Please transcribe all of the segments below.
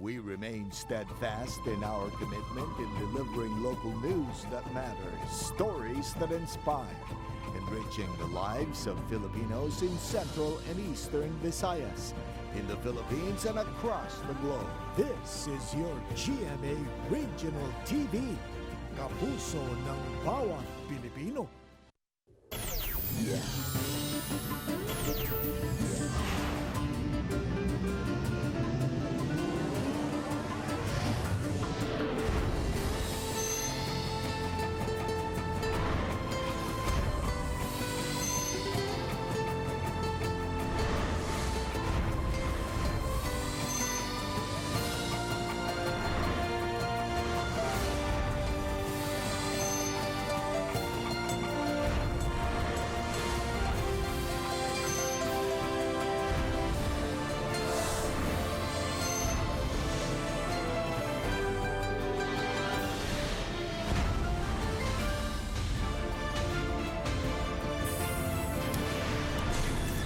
We remain steadfast in our commitment in delivering local news that matters, stories that inspire, enriching the lives of Filipinos in Central and Eastern Visayas, in the Philippines and across the globe. This is your GMA Regional TV, kapuso ng bawat Pilipino.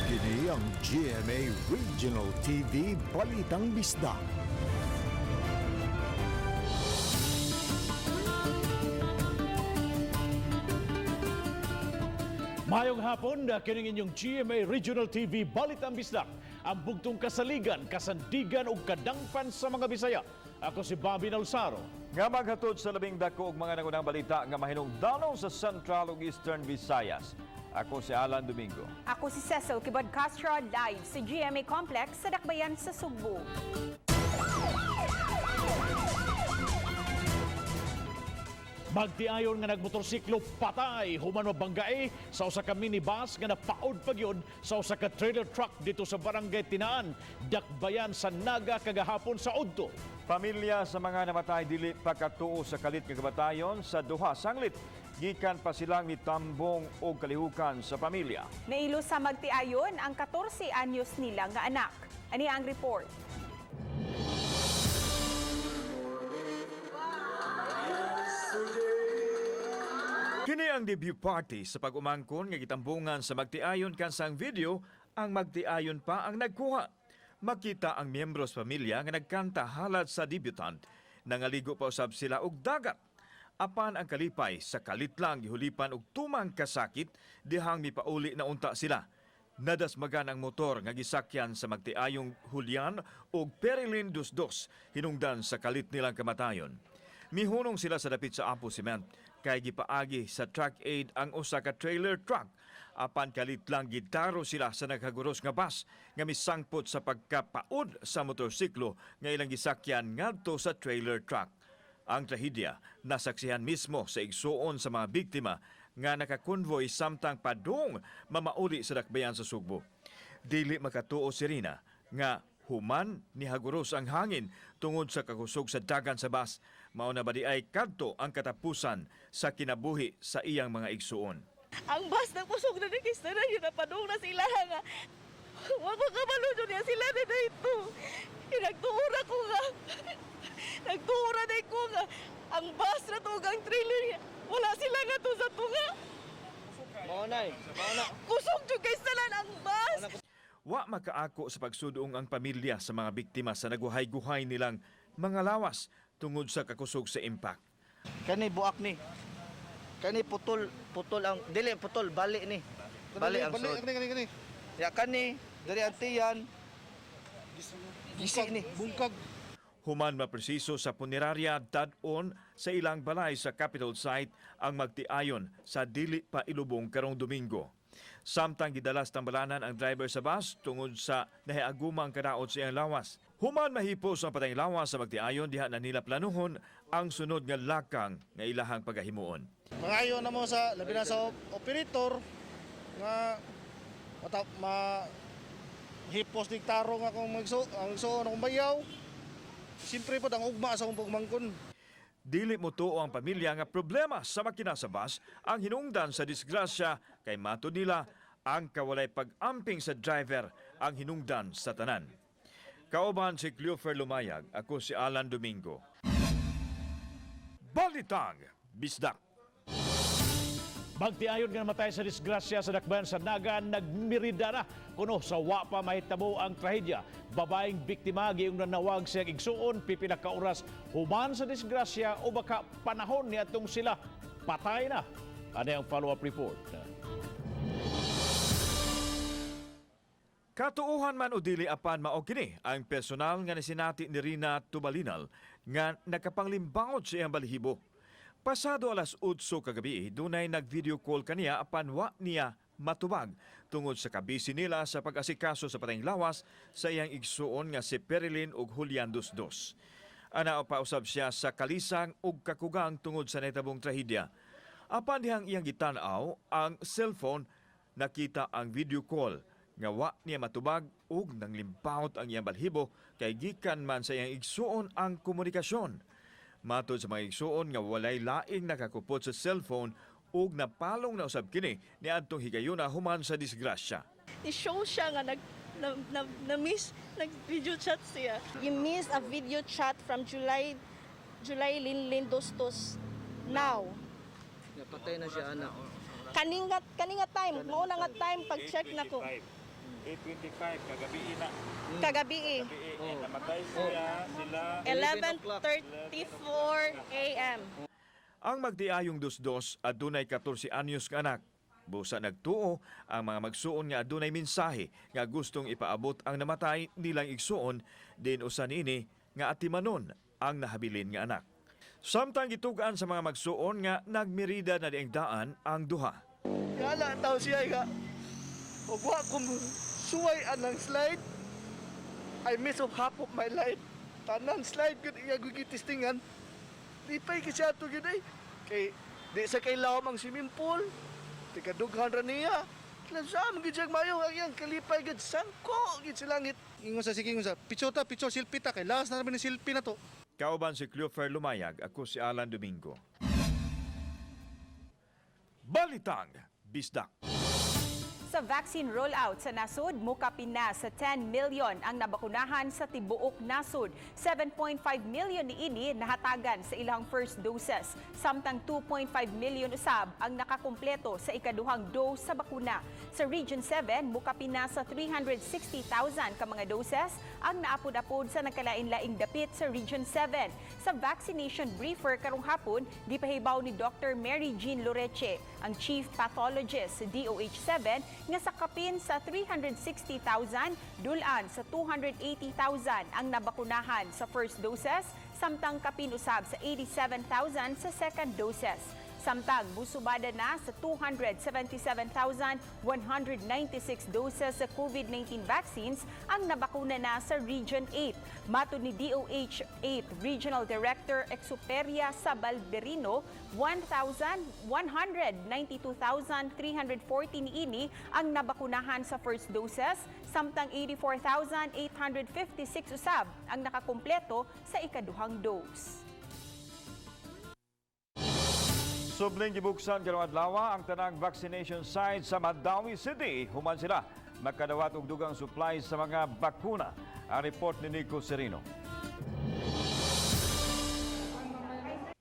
Kini ang GMA Regional TV Balitang Bisdak. Mayong hapon, kining inyong GMA Regional TV Balitang Bisdak. Ang bugtong kasaligan, kasandigan ug kadangpan sa mga Bisaya. Ako si Bobby Nalsaro. Nga maghatod sa labing dako ug mga nangunang balita nga mahinungdanon sa Central ug Eastern Visayas. Ako si Alan Domingo. Ako si Cecil Kibod Castro, live sa GMA Complex sa Dakbayan sa Sugbo. Magtiayon nga nagmotorsiklo patay human mabanggae sa usa ka minibus nga napaod pa gyud sa usa ka trailer truck dito sa Barangay Tinaan, Dakbayan sa Naga kagahapon sa udto. Pamilya sa mga namatay dili pakatuo sa kalit nga kamatayon sa duha sanglit. Gikan pa silang nitambong og kalihukan sa pamilya. Nailo sa magtiayon ang 14 anyos nila nga anak. Ani ang report. Kini ang debut party sa pag-umangkon nga gitambungan sa magtiayon kansang video, ang magtiayon pa ang nagkuha. Makita ang miyembro sa pamilya nga nagkanta halad sa debutant. Nangaligo pa usab sila og dagat. Apan ang kalipay sa kalit lang gihulipan og tumang kasakit dihang mipauli na unta sila. Nadasmagan ang motor nga gisakyan sa magtiayong Julian ug Perilin Dusdos hinungdan sa kalit nilang kamatayon. Mihunong sila sa dapit sa Apo Cement kay gipaagi sa truck aid ang usa ka trailer truck. Apan kalit lang gitaro sila sa naghaguros nga bus nga misangpot sa pagkapaod sa motorsiklo nga ilang gisakyan ngadto sa trailer truck. Ang trahedya nasaksihan mismo sa igsuon sa mga biktima nga nakakonvoy samtang padung mamauli sa dakbayan sa Sugbo. Dili makatuo si Rina nga human ni haguros ang hangin tungod sa kakusog sa dagan sa bus. Mao na ba di ay kadto ang katapusan sa kinabuhi sa iyang mga igsuon. Ang bus na kusog na nikista na yun, napadung na sila nga. Wa ko kabalo jud niya sila na ito. Nagtuura ko nga. Nagtuura na ko nga. Ang bus na tugang trailer niya. Wala sila nga to sa tunga. Kusog jud kay salan ang bus. Wa makaako sa pagsudong ang pamilya sa mga biktima sa naguhay-guhay nilang mga lawas tungod sa kakusog sa impact. Kani buak ni. Kani putol, putol ang dili putol bali ni. Bali ang sud. Kani, kani, kani. Ya kani diri ang tiyan. Gisi ni. Bungkag. Human mapresiso sa punerarya dad-on sa ilang balay sa Capitol site ang magtiayon sa dili pa ilubong karong Domingo. Samtang gidalas tambalanan ang driver sa bus tungod sa nahiagumang kadaot sa iyang lawas. Human mahipos ang patayng lawas sa magtiayon diha na nila planuhon ang sunod nga lakang nga ilahang pagahimuon. Mangayo na mo sa labi na sa operator nga mata, ma hipos ni tarong akong magso ang igsuon akong bayaw. Siyempre pod ang ugma sa akong pagmangkon. Dili mo tuo ang pamilya nga problema sa makina sa bus ang hinungdan sa disgrasya kay matud nila ang kawalay pag-amping sa driver ang hinungdan sa tanan. Kauban si Cleofer Lumayag, ako si Alan Domingo. Balitang Bisdak. Magtiayon nga namatay sa disgrasya sa Dakbayan sa Naga, nagmirida na kuno sa wa pa mahitabo ang trahedya. Babaeng biktima giyong nanawag siyang igsuon pipila ka oras human sa disgrasya o baka panahon niadtong sila patay na. Ano ang follow-up report? Katuuhan man o dili apan mao kini ang personal nga nisinati ni Rina Tubalinal nga nakapanglimbangot sa iyang balahibo. Pasado alas 8 kagabi, dunay nag-video call kaniya apan wa niya matubag tungod sa kabisi nila sa pag-asikaso sa patayng lawas sa iyang igsuon nga si Perilyn ug Julian Dusdos. Ana pausab siya sa kalisang ug kakugang tungod sa nahitabong trahedya. Apan dihang iyang gitan-aw ang cellphone, nakita ang video call nga wa niya matubag ug nanglimpawot ang iyang balhibo kay gikan man sa iyang igsuon ang komunikasyon. Matod sa mga igsuon nga walay laing nakakupot sa cellphone ug napalong na usab kini niadtong higayuna human sa disgrasya. Ni-show siya nga nag na, na, na miss nag video chat siya. You miss a video chat from July Linlin Dostos now. Napatay na siya anak. Kaninga time, mao na nga time pag check nako. 8:25 kagabi na. Kagabi eh. Eh, namatay siya sila. 11:34 a.m. Ang magdiayong dusdos adunay 14 anyos nga anak. Busa nagtuo ang mga magsuon nga adunay mensahe nga gustong ipaabot ang namatay nilang igsuon din usan ini nga atimanon ang nahabilin nga anak. Samtang gitugaan sa mga magsuon nga nagmirida na diang daan ang duha. Yala taw siya nga. Ug wa ko suway anang slide. I miss of half of my life. Tanan slide gud iya gitistingan. Lipay ki siya ato gyud ay. Kay di sa kay lawom ang swimming pool. Di kadughan ra niya. Sa man gyud siya mayo ang iyang kalipay gyud sangko gyud sa langit. Ingon sa sige, ingon sa picture ta, picture selfie ta kay last na namin ni selfie na to. Kauban si Cleofer Lumayag, ako si Alan Domingo. Balitang Bisdak. Sa vaccine rollout sa nasod, mukapin na sa 10 million ang nabakunahan sa tibuok nasod. 7.5 million niini nahatagan sa ilang first doses, samtang 2.5 million usab ang nakakumpleto sa ikaduhang dose sa bakuna. Sa Region 7, mukapin na sa 360,000 ka mga doses ang naapod-apod sa nagkalain-laing dapit sa Region 7. Sa vaccination briefer karong hapon, gipahibaw ni Dr. Mary Jean Loreche, ang Chief Pathologist sa DOH 7, nga sa kapin sa 360,000, dulan sa 280,000 ang nabakunahan sa first doses, samtang kapin usab sa 87,000 sa second doses. Samtang busubada na sa 277,196 doses sa COVID-19 vaccines ang nabakuna na sa Region 8. Matod ni DOH 8 Regional Director Exuperia Sabalberino, 1,192,314 ini ang nabakunahan sa first doses, samtang 84,856 usab ang nakakumpleto sa ikaduhang dose. Subling gibuksan karong adlaw ang tanang vaccination site sa Mandaue City. Human sila makadawat og dugang supply sa mga bakuna. Ang report ni Nico Serino.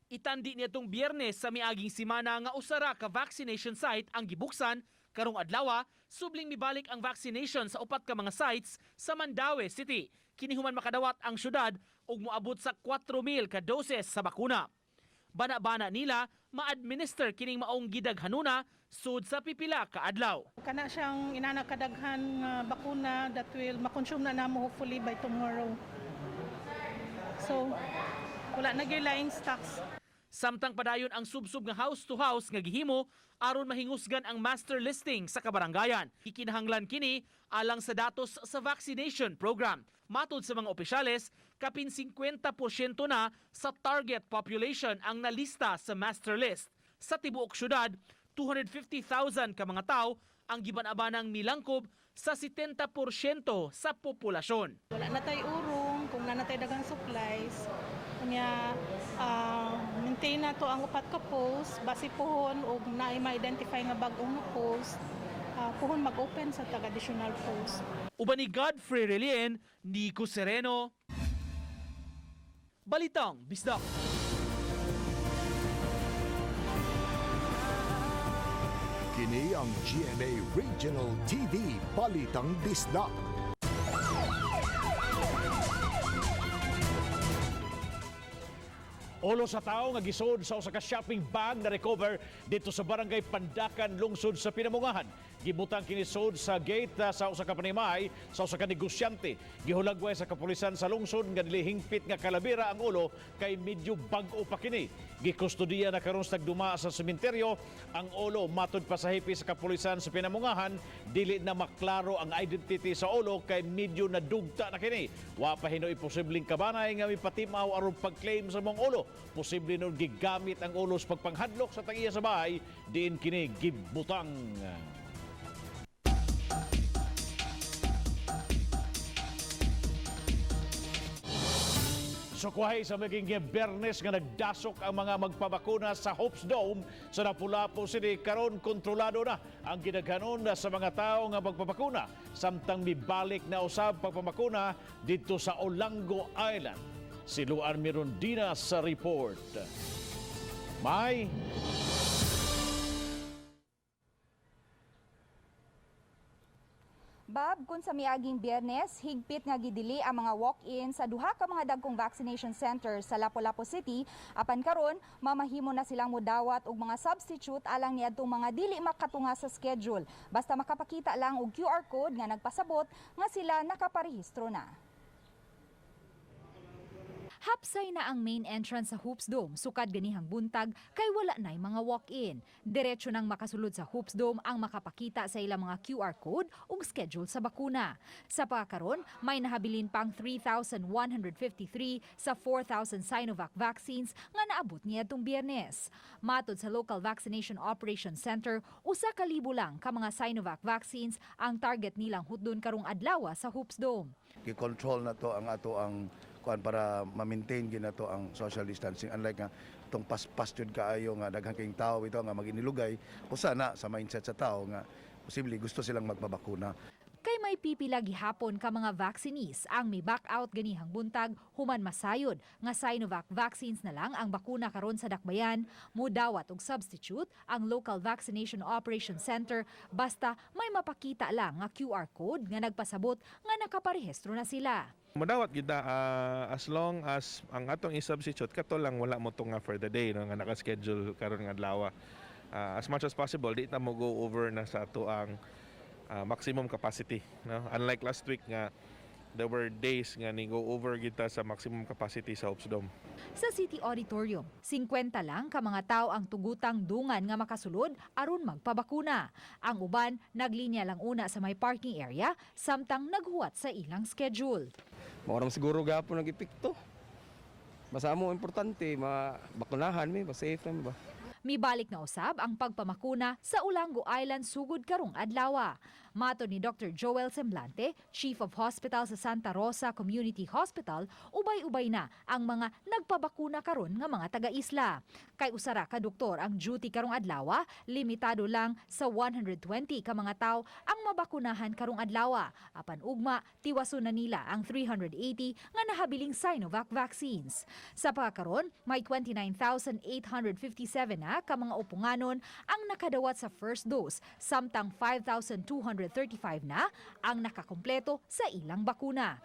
Itandi niadtong Biyernes sa miaging simana nga usara ka vaccination site ang gibuksan karong adlaw, subling mibalik ang vaccination sa upat ka mga sites sa Mandaue City. Kini human makadawat ang syudad ug moabot sa 4,000 ka doses sa bakuna. Bana-bana nila ma-administer kining maong gidaghanuna sud sa pipila ka adlaw. Kana siyang inana kadaghan nga bakuna that will makonsume na namo hopefully by tomorrow. So wala na gyud laing stocks. Samtang padayon ang subsub nga house to house nga gihimo aron mahingusgan ang master listing sa kabarangayan. Ikinahanglan kini alang sa datos sa vaccination program. Matod sa mga opisyales, kapin 50% na sa target population ang nalista sa master list. Sa tibuok syudad, 250,000 ka mga tao ang giban-abanang milangkob sa 70% sa populasyon. Wala na tay urong kung na natay daghang supplies. Unya maintain na to ang upat ka post base puhon og naay ma-identify nga bag-ong post, puhon mag-open sa tag additional post. Uban ni Godfrey Relien, Nico Sereno. Balitang Bisdak. Kini ang GMA Regional TV Balitang Bisdak. Ulo sa tao nga gisod sa usa ka shopping bag na recover dito sa Barangay Pandakan, lungsod sa Pinamungahan. Gibutang kini sod sa gate sa usa ka panimay sa usa ka negosyante. Gihulagway sa kapulisan sa lungsod nga dili hingpit nga kalabira ang ulo kay medyo bag-o pa kini. Gikustodiya na karon sa nagduma sa sementeryo ang ulo. Matod pa sa hepe sa kapulisan sa Pinamungahan, dili na maklaro ang identity sa ulo kay medyo nadugta na kini. Wa pa hinuoy posibleng kabanay nga mipatimaw aron pag-claim sa mong ulo. Posible nun gigamit ang ulo sa pagpanghadlok sa tag-iya sa bahay, diin kini gibutang. Sukwahi sa maging Bernes nga nagdasok ang mga magpabakuna sa Hopes Dome sa Lapu-Lapu City, karon kontrolado na ang gidaghanon sa mga tao nga magpabakuna samtang mibalik na usab pagpabakuna didto sa Olango Island. Si Luan Mirondina sa report. May Bob, kung sa miaging Biyernes, higpit nga gidili ang mga walk-in sa duha ka mga dagkong vaccination center sa Lapu-Lapu City, apan karon mamahimo na silang mudawat og mga substitute alang niadtong mga dili makatunga sa schedule. Basta makapakita lang og QR code nga nagpasabot nga sila nakaparehistro na. Hapsay na ang main entrance sa Hoops Dome, sukad ganihang buntag kay wala na'y mga walk-in. Diretso nang makasulod sa Hoops Dome ang makapakita sa ilang mga QR code ug schedule sa bakuna. Sa pagkaron, may nahabilin pang 3,153 sa 4,000 Sinovac vaccines nga naabot niadtong Biyernes. Matod sa Local Vaccination Operations Center, 1,000 lang ka mga Sinovac vaccines ang target nilang hutdon karong adlaw sa Hoops Dome. Gi-control na to ang ato ang kuan para ma-maintain gyud nato ang social distancing, unlike nga itong paspas jud kaayo nga daghan kayong tao ito nga maginilugay usa na sa mindset sa tao nga posible gusto silang magpabakuna. Kay may pipila gihapon ka mga vaccinees ang mi back out ganihang buntag human masayod nga Sinovac vaccines na lang ang bakuna karon sa dakbayan, mudawat og substitute ang Local Vaccination Operations Center basta may mapakita lang nga QR code nga nagpasabot nga nakaparehistro na sila. Madawat gyud na, as long as ang atong i-substitute kato lang wala mo nga for the day, no, nga naka-schedule karon nga adlaw. As much as possible di ta mo go over na sa ato ang maximum capacity, no? Unlike last week nga there were days nga ni go over kita sa maximum capacity sa Hopes Dome. Sa City Auditorium, 50 lang ka mga tao ang tugutang dungan nga makasulod aron magpabakuna. Ang uban naglinya lang una sa may parking area samtang naghuwat sa ilang schedule. Mao ra siguro gapon nag-epekto. Basta amo importante mabakunahan mi, ba safe na mi ba. Mibalik na usab ang pagpamakuna sa Olango Island sugod karong adlawa. Matod ni Dr. Joel Semblante, Chief of Hospital sa Santa Rosa Community Hospital, ubay-ubay na ang mga nagpabakuna karon nga mga taga-isla. Kay usara ka doktor ang duty karong adlawa, limitado lang sa 120 ka mga tao ang mabakunahan karong adlawa. Apan ugma, tiwason na nila ang 380 nga nahabiling Sinovac vaccines. Sa pagkaron, may 29,857 na ka mga upunganon ang nakadawat sa first dose, samtang 5,235 na ang nakakumpleto sa ilang bakuna.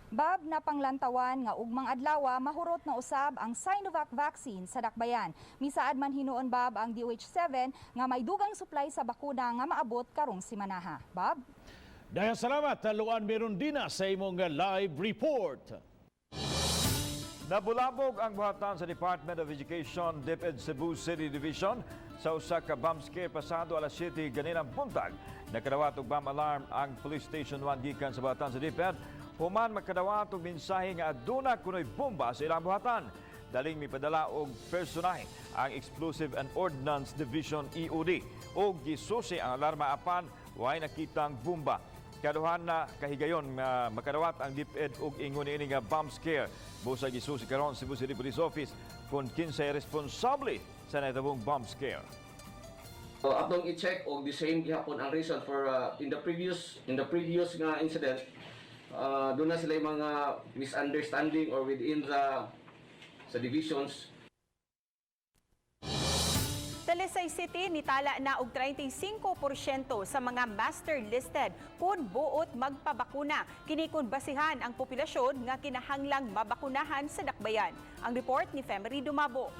Bob, napanglantawan nga ugmang adlawa mahurot na usab ang Sinovac vaccine sa dakbayan. Misaad man hinuon, Bob, ang DOH-7 nga may dugang supply sa bakuna nga maabot karong simanaha. Bob? Dahil salamat, Luan Mirondina, sa imong live report. Nabulabog ang buhatan sa Department of Education DepEd Cebu City Division sa usa ka bomb scare pasado alas 7 ganinang buntag. Nakadawat og bomb alarm ang Police Station 1 gikan sa buhatan sa DepEd human makadawat og mensahe nga aduna kunoy bomba sa ilang buhatan. Daling mipadala og personahe ang Explosive and Ordnance Division, EOD, og gisusi ang alarma apan way nakitang bomba. Kaduhan na kahigayon nga makadawat ang DepEd og ingon niini nga bomb scare. Busa gisusi karon Cebu City Police Office kung kinsay responsable sa nahitabong bomb scare. So atong i-check og the same gihapon ang reason for in the previous nga incident, doon na sila yung mga misunderstanding or within the sa divisions. Talisay City nitala na og 35% sa mga master listed kung buot magpabakuna. Kini kun basihan ang populasyon nga kinahanglang mabakunahan sa dakbayan. Ang report ni Femery Dumabo.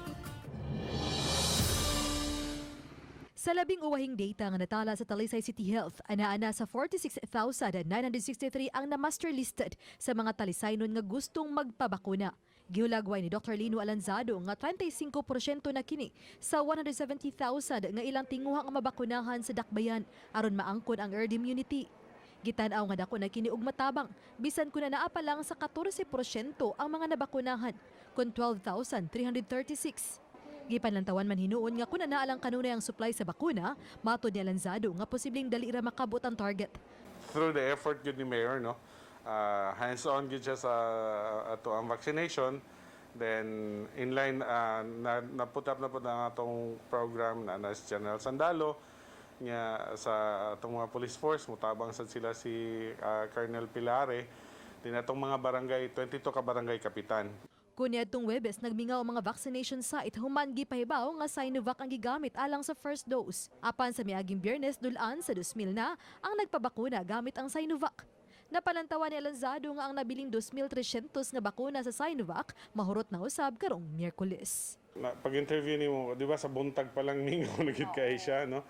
Sa labing uwahing data nga natala sa Talisay City Health, ana-ana sa 46,963 ang na-master listed sa mga Talisaynon nga gustong magpabakuna. Gihulagway ni Dr. Lino Alanzado nga 35% na kini sa 170,000 nga ilang tinguha nga mabakunahan sa dakbayan aron maangkon ang herd immunity. Gitan-aw nga dako na kini og matabang bisan kun naa pa lang sa 14% ang mga nabakunahan kun 12,336. Gipanlantawan man hinuon nga kun naa lang kanunay ang supply sa bakuna, matod ni Alanzado nga posibleng dali ra makabot ang target. Through the effort gyud ni Mayor, no, hands-on gyud siya sa ato ang vaccination. Then in line na put up na pud ang atong program na si General Sandalo nga sa atong mga police force, mutabang sad sila si Colonel Pilare din, atong mga barangay, 22 ka barangay kapitan. Kun niadtong Webes, nagmingaw ang mga vaccination site human gipahibaw nga Sinovac ang gigamit alang sa first dose. Apan sa miaging Biyernes, dulaan sa 2,000 na ang nagpabakuna gamit ang Sinovac. Napalantawan ni Alanzado nga ang nabiling 2,300 nga bakuna sa Sinovac mahurot na usab karong Miyerkules. Na, pag-interview nimo, di ba, sa buntag pa lang mingaw na gid kay siya, no?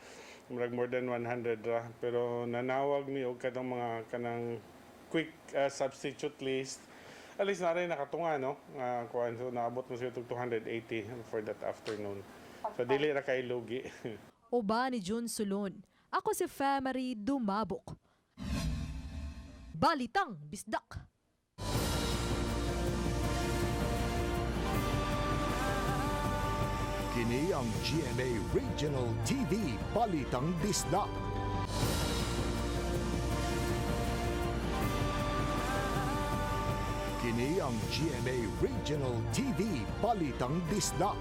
Murag more than 100 ra. Pero nanawag mi og kanang mga kanang quick substitute list. At least na rin nakatunga, no? Kuan, so naabot mo siya 280 for that afternoon. So dili ra kay lugi. Uban ni June Sulon. Ako si Femery Dumabok. Balitang Bisdak. Kini ang GMA Regional TV Balitang Bisdak. Kini ang GMA Regional TV Balitang Bisdak.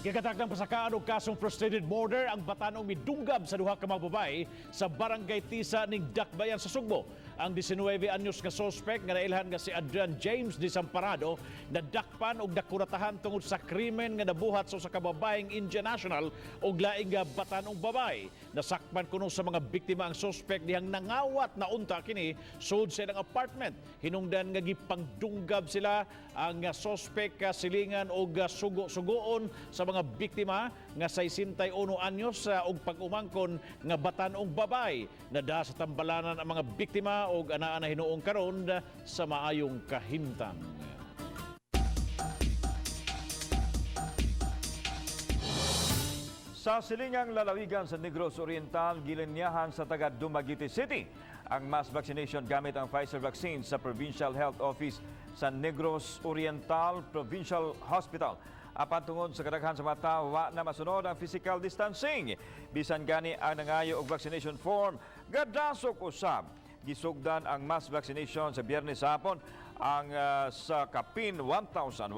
Gikatak ng pasakaan og kasong frustrated murder ang batanong midunggab sa duha ka mga babae sa Barangay Tisa ning Dakbayan sa Sugbo. Ang 19 anyos nga suspect nga nailhan nga si Adrian James Desamparado nadakpan og nakuratahan tungod sa krimen nga nabuhat sa usa ka babaeng Indian national og laing nga batanong babae. Nasakpan kuno sa mga biktima ang suspect dihang nangawat na unta kini sud sa ilang apartment. Hinungdan nga gipangdunggab sila ang suspect, silingan og sugo-sugoon sa mga biktima nga 61 anyos og pag-umangkon nga batanong babae. Nada sa tambalanan ang mga biktima og anaa na hinuong karon sa maayong kahimtang. Sa silingang lalawigan sa Negros Oriental, gilinyahan sa taga Dumaguete City ang mass vaccination gamit ang Pfizer vaccine sa Provincial Health Office sa Negros Oriental Provincial Hospital. Apan tungod sa kadaghan sa mga tao, wa na masunod ang physical distancing. Bisan gani ang nangayo og vaccination form, gadasok usab. Gisugdan ang mass vaccination sa Biyernes sa hapon ang sa kapin 1,100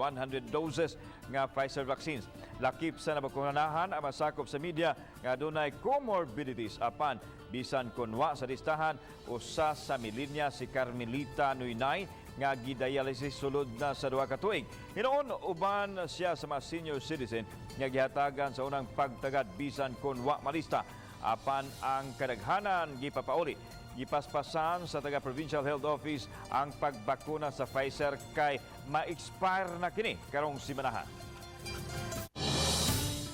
doses nga Pfizer vaccines. Lakip sa nabakunahan ang masakop sa media nga adunay comorbidities, apan bisan kunwa sa listahan usa sa milinya si Carmelita Nuynay nga gidialysis sulod na sa 2 ka tuig. Hinuon uban siya sa mga senior citizen nga gihatagan sa unang pagtagad bisan kun wa malista. Apan ang kadaghanan gipapauli. Gipaspasan sa taga Provincial Health Office ang pagbakuna sa Pfizer kay ma-expire na kini karong simanaha.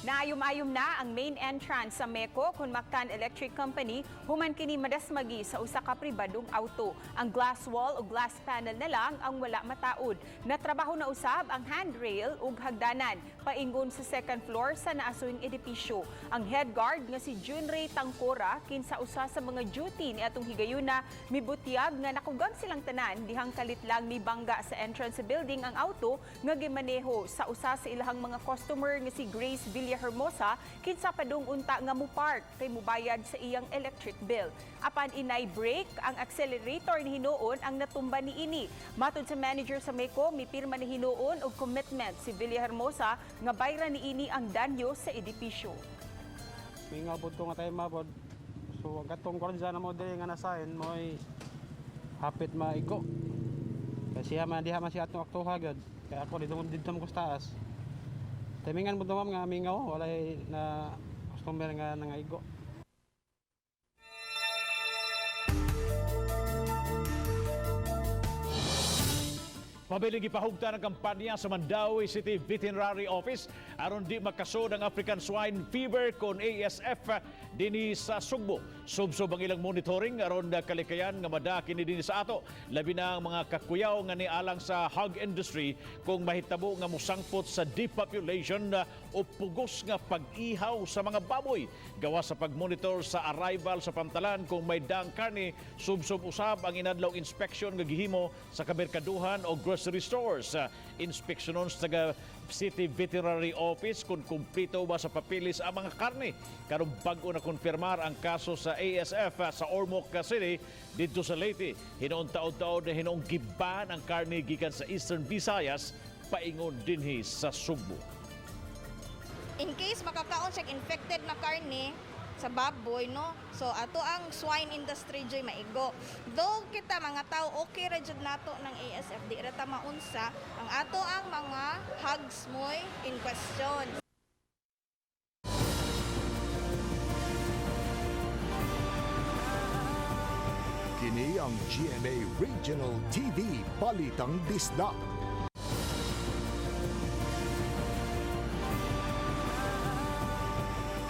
Naayom-ayom na ang main entrance sa MECO kun Mactan Electric Company human kini madasmagi sa usa ka pribadong auto. Ang glass wall o glass panel na lang ang wala mataod. Natrabaho na usab ang handrail ug hagdanan paingon sa second floor sa naasuing edipisyo. Ang head guard nga si Junrey Tangkora, kinsa usa sa mga duty ni atong higayuna, mibutyag nga nakugang silang tanan dihang kalit lang mibangga sa entrance sa building ang auto nga gimaneho sa usa sa ilahang mga customer nga si Grace Villahermosa, kinsa padung unta nga mo-park kay mubayad sa iyang electric bill. Apan inay brake ang accelerator ni hinuon ang natumba niini. Matod sa manager sa MECO, mipirma ni hinuon og commitment si Villahermosa nga bayran niini ang danyo sa edipisyo. Mingaw pod ko nga tayo mapod. So ang katong kwarza na mo diri nga nasahin mo'y hapit maigo. Kasi siya man diha man siya atong aktuha gyud. Kaya ako dito dito mo ko sa taas. Timingan mo ma'am nga mingaw, walay na customer nga nangaigo. Pabiling gipahugtan ang kampanya sa Mandaue City Veterinary Office aron di makasod ang African Swine Fever kon ASF dinhi sa Sugbo. Subsob ang ilang monitoring aron kalikayan nga madaki ni dinhi sa ato. Labi na ang mga kakuyaw nga nialang sa hog industry kung mahitabo nga mosangpot sa depopulation o pugos nga pag-ihaw sa mga baboy. Gawa sa pagmonitor sa arrival sa pantalan kung may daang karne, subsob usab ang inadlaw inspection nga gihimo sa kamerkaduhan o grocery stores. Inspeksyonon sa taga City Veterinary Office kung kumplito ba sa papilis ang mga karne. Karong bag-o na konfirmar ang kaso sa ASF sa Ormoc City didto sa Leyte. Hinuon taod-taod na hinuong giban ang karne gikan sa Eastern Visayas paingon dinhi sa Sugbo. In case makakaon siya infected na karne sa baboy, no, so ato ang swine industry joy maigo. Though kita mga tao okay ra jud nato ng ASF, di ra ta maunsa ang ato ang mga hogs moy in question. Kini ang GMA Regional TV Balitang Bisdak.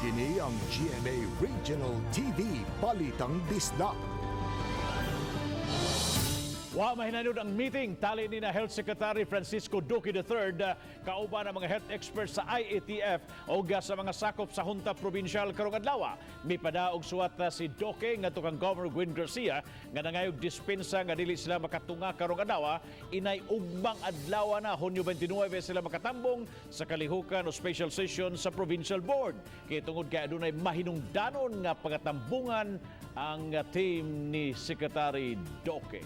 Kini ang GMA Regional TV Balitang Bisdak. Wa mahinanod ang meeting tali ni na Health Secretary Francisco Duque III kauban ang mga health experts sa IATF o sa mga sakop sa Junta Provincial karong adlaw. Mipadaog suwat si Duque ngadto kang Governor Gwen Garcia nga nangayog dispensa nga dili sila makatunga karong adlaw. Inay ugmang adlaw na, Hunyo 29, sila makatambong sa kalihukan o special session sa Provincial Board. Kay tungod kay adunay mahinungdanon nga pagatambungan ang team ni Secretary Duque.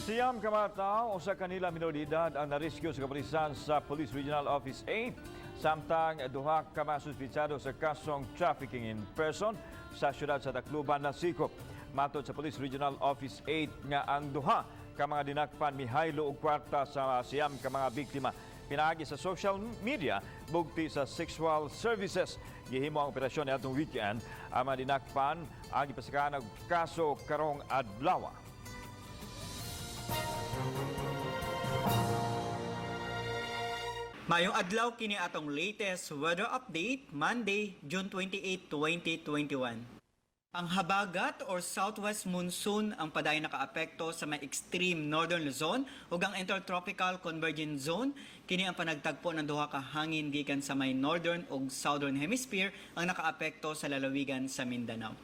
9 ka mga tao, usa kanila minor de edad, ang narescue sa kapulisan sa Police Regional Office 8 samtang duha ka mga suspitsado sa kasong trafficking in person sa siyudad sa Tacloban nasikop. Matod sa Police Regional Office 8 nga ang duha ka mga dinakpan mihaylo og kwarta sa 9 ka mga biktima pinaagi sa social media bugti sa sexual services. Gihimo ang operasyon niadtong weekend. Ang mga dinakpan ang gipasakahan og kaso karong adlaw. Maayong adlaw, kini atong latest weather update, Monday, June 28, 2021. Ang habagat or southwest monsoon ang padayon nakaapekto sa may extreme northern Luzon ug ang intertropical convergence zone. Kini ang panagtagpo ng duha ka hangin gikan sa may northern ug southern hemisphere ang nakaapekto sa lalawigan sa Mindanao.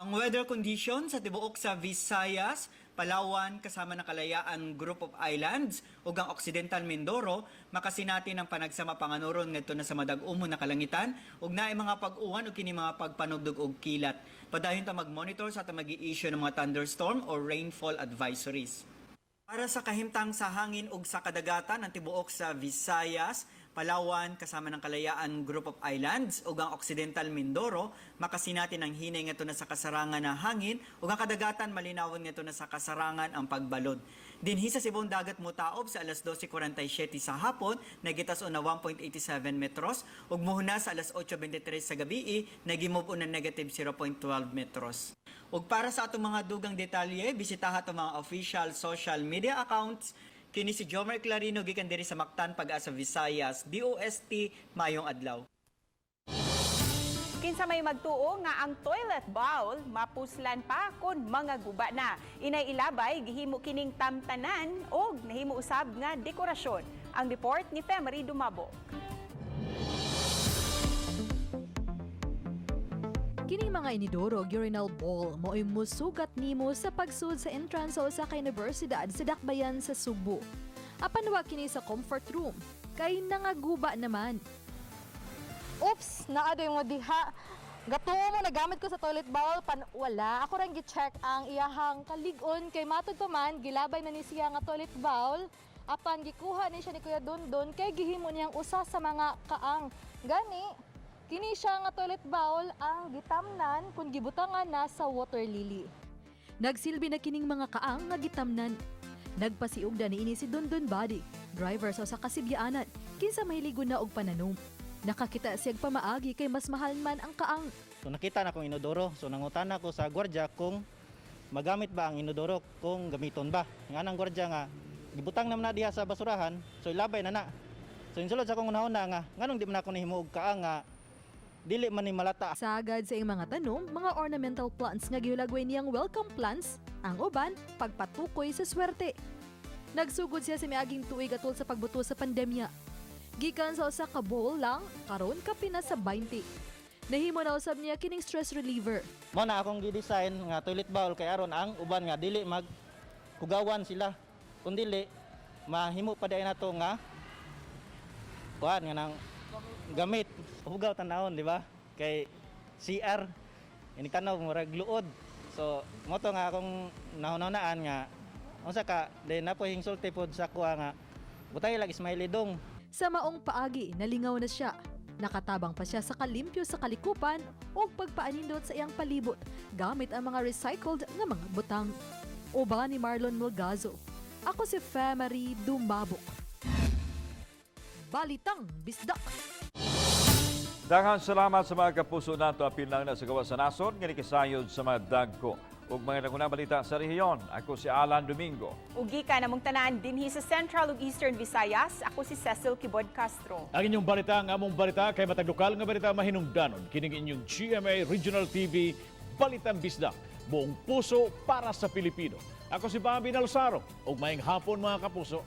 Ang weather condition sa tibuok sa Visayas, Palawan kasama ng Kalayaan Group of Islands ug ang Occidental Mindoro makasinati ng panagsama panganuron ngadto na sa madag-umon na kalangitan ug naay mga pag-uwan ug kini mga pagpanugdog og kilat. Padayon ta mag-monitor sa atong magi-issue ng mga thunderstorm or rainfall advisories. Para sa kahimtang sa hangin ug sa kadagatan ang tibuok sa Visayas, Palawan kasama ng Kalayaan Group of Islands ug ang Occidental Mindoro makasinati ng hinay ngadto na sa kasarangan na hangin ug ang kadagatan malinawon ngadto na sa kasarangan ang pagbalod. Dinhi sa Sibong dagat motaob sa alas 12:47 sa hapon nagitas na 1.87 metros ug muhuna sa alas 8:23 sa gabi nagimove na negative 0.12 metros. Ug para sa atong mga dugang detalye, bisitaha atong mga official social media accounts. Kini si Jomer Clarino gikan diri sa Mactan, Pag-asa Visayas, DOST, maayong adlaw. Kinsa may magtuo nga ang toilet bowl mapuslan pa kon mga guba na. Inay ilabay gihimo kining tamtanan og nahimo usab nga dekorasyon. Ang report ni Femery Dumabo. Kining mga inidoro urinal bowl mo'y musugat nimo sa pagsud sa entrance sa usa ka universidad sa Dakbayan sa Sugbo. Apan wa kini sa comfort room kay nangaguba naman. Oops, naa mo diha. Gatuo mo nagamit ko sa toilet bowl pan wala. Ako rang gi-check ang iyahang kalig-on kay matud pa man gilabay na ni siya nga toilet bowl. Apan gikuha ni siya ni Kuya Dondon kay gihimo niyang usa sa mga kaang. Gani kini siya nga toilet bowl ang gitamnan kung gibutangan na sa water lily. Nagsilbi na kining mga kaang nga gitamnan. Nagpasiugda ni ini si Dondon Body, driver sa usa ka Sibyaanan. Kinsa mahiligon na og pananom. Nakakita siyag pamaagi kay mas mahal man ang kaang. So nakita na kong inodoro. So nangutana ko sa gwardiya kung magamit ba ang inodoro, kung gamiton ba. Nga nang gwardiya nga gibutang naman na diha sa basurahan, so ilabay na na. So insulod sa akong unahuna nga nganong di man ako nahimo og kaang nga dili man ni malata. Sagad sa iyang mga tanom, mga ornamental plants nga gihulagway niyang welcome plants, ang uban pagpatukoy sa swerte. Nagsugod siya sa miaging tuig atol sa pagbuto sa pandemya. Gikan sa usa ka bowl lang, karon kapin na sa 20. Nahimo na usab niya kining stress reliever. Mo na akong gi-design nga toilet bowl kay aron ang uban nga dili mag hugawan sila. Kung dili mahimo pa diay nato nga kuan nga nang gamit hugaw tanawon, di ba? Kay CR ini tanaw murag luod. So mo to nga akong nahunahunaan nga unsa ka then na po hingsulti pod sa kuha nga butay lang smiley dong. Sa maong paagi, nalingaw na siya. Nakatabang pa siya sa kalimpyo sa kalikupan o pagpaanindot sa iyang palibot gamit ang mga recycled nga mga butang. Uban ni Marlon Melgazo. Ako si Marie Dumabok. Balitang Bisdak. Daghang salamat sa mga kapuso nato, apil lang na sa gawas sa nasod nga nikasayod sa mga dagko ug mga nagunang balita sa rehiyon. Ako si Alan Domingo. Ug gikan namong tanan dinhi sa Central ug Eastern Visayas, ako si Cecil Kibod Castro. Ang inyong balita, ang among balita kay matag lokal nga balita mahinungdanon kining inyong GMA Regional TV Balitang Bisdak. Buong puso para sa Pilipino. Ako si Bobby Nalsaro ug maayong hapon, mga kapuso.